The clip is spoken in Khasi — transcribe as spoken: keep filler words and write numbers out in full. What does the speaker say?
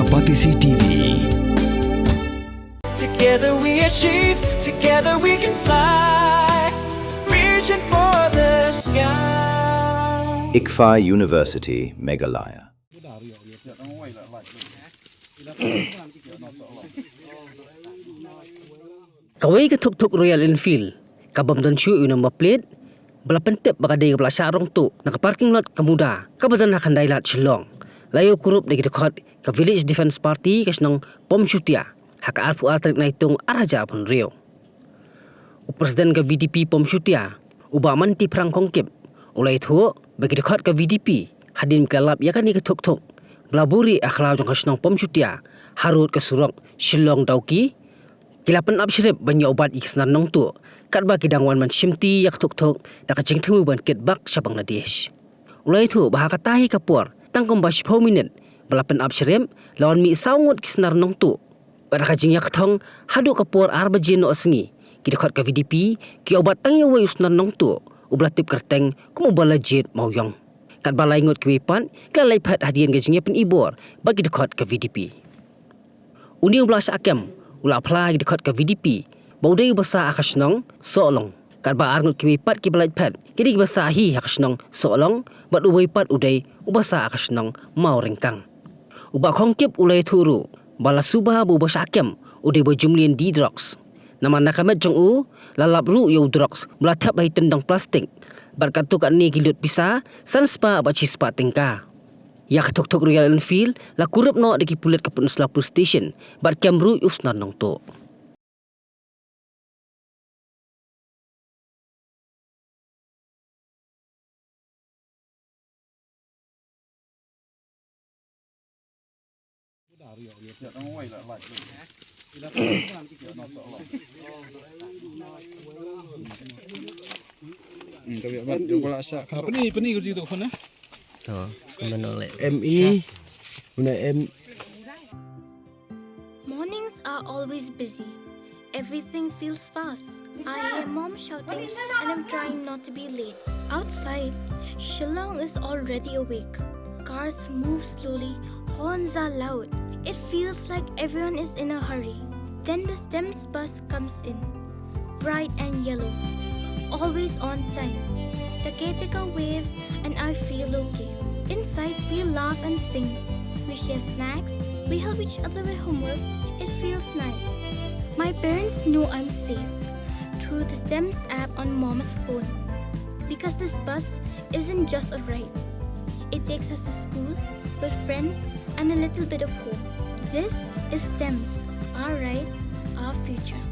Batesi T V. Together we achieve, together we can fly. Reaching for the sky. ICFAI University, Meghalaya. Kawei ka thuk thuk Royal Enfield, ka bym don shuh ïa u number plate, ba la pyntip ba ka dei kaba la shah rong tuh na ka parking lot ka MUDA, kaba don ha Khyndai Lad Shillong, la ïoh kurup da ki dkhot ka Village Defence Party ka shnong Pom Shutia, ha ka arphew ar tarik Naitung ar hajar arphew hynriew. U President ka V D P Pom Shutia, u Bah Manti Phrang Khongkip, u la ïathuh ba ki dkhot ka V D P, hadien ba ki la lap ïa kane ka thuk thuk ba la buhrieh ha khlaw jong ka shnong Pom Shutia, harud ka surok Shillong Dawki, ki la pynap shrip ban ïoh bat ïa ki snar nongtuh, katba ki dang wan ban shimti ïa ka thuk thuk da ka jingthmu ban kit bak sha Bangladesh. U la ïathuh ba ha kata hi ka por, tang kumba shiphew minit ba la pynap shrip, la wan mih saw ngut ki snar nongtuh. Bad ha ka jingïakthong haduh ka por ar baje noh sngi, ki dkhot ka V D P ki ïoh bat tang ïa uwei u snar nongtuh, uba la tip kyrteng kum u Bah Lajit Mawïong. Katba lai ngut kiwei pat ki la leit phet hadien ka jingïapynibor bad ki dkhot ka V D P. Une uba la shah kem u la phla ha ki dkhot ka V D P ba u dei uba sah ha ka shnong Sohlong. Katba ar ngut kiwei pat kiba leit phet ki dei kiba sah hi ha ka shnong Sohlong, bad uwei pat u dei uba sah ha ka shnong Mawryngkang. U Bah Khongkip u la ïathuh ruh ba la suba ba uba shah kem u dei Bah Jumlien D Drugs. Namar na ka met jong u, la lap ruh ïa u drugs ba la thep ha i tyndong plastik, bad katto katne ki lut pisa san spah bad shi spah tyngka. Ïa ka thuk thuk Royal Enfield la kurup noh da ki pulit ka Pynursla Police Station bad kem ruh ïa u snar nongtuh. Pynï, pynï ka jingïathuh khun eh. To, kumno leh? M E, una M. Mornings are always busy. Everything feels fast. I hear mom shouting and I'm trying not to be late. Outside, Shillong is already awake. Cars move slowly, horns are loud. It feels like everyone is in a hurry. Then the STEMS bus comes in, bright and yellow, always on time. The caretaker waves and I feel okay. Inside, we laugh and sing. We share snacks. We help each other with homework. It feels nice. My parents know I'm safe through the STEMS app on mom's phone. Because this bus isn't just a ride. It takes us to school, with friends, and a little bit of hope. This is STEMS, our ride, our future.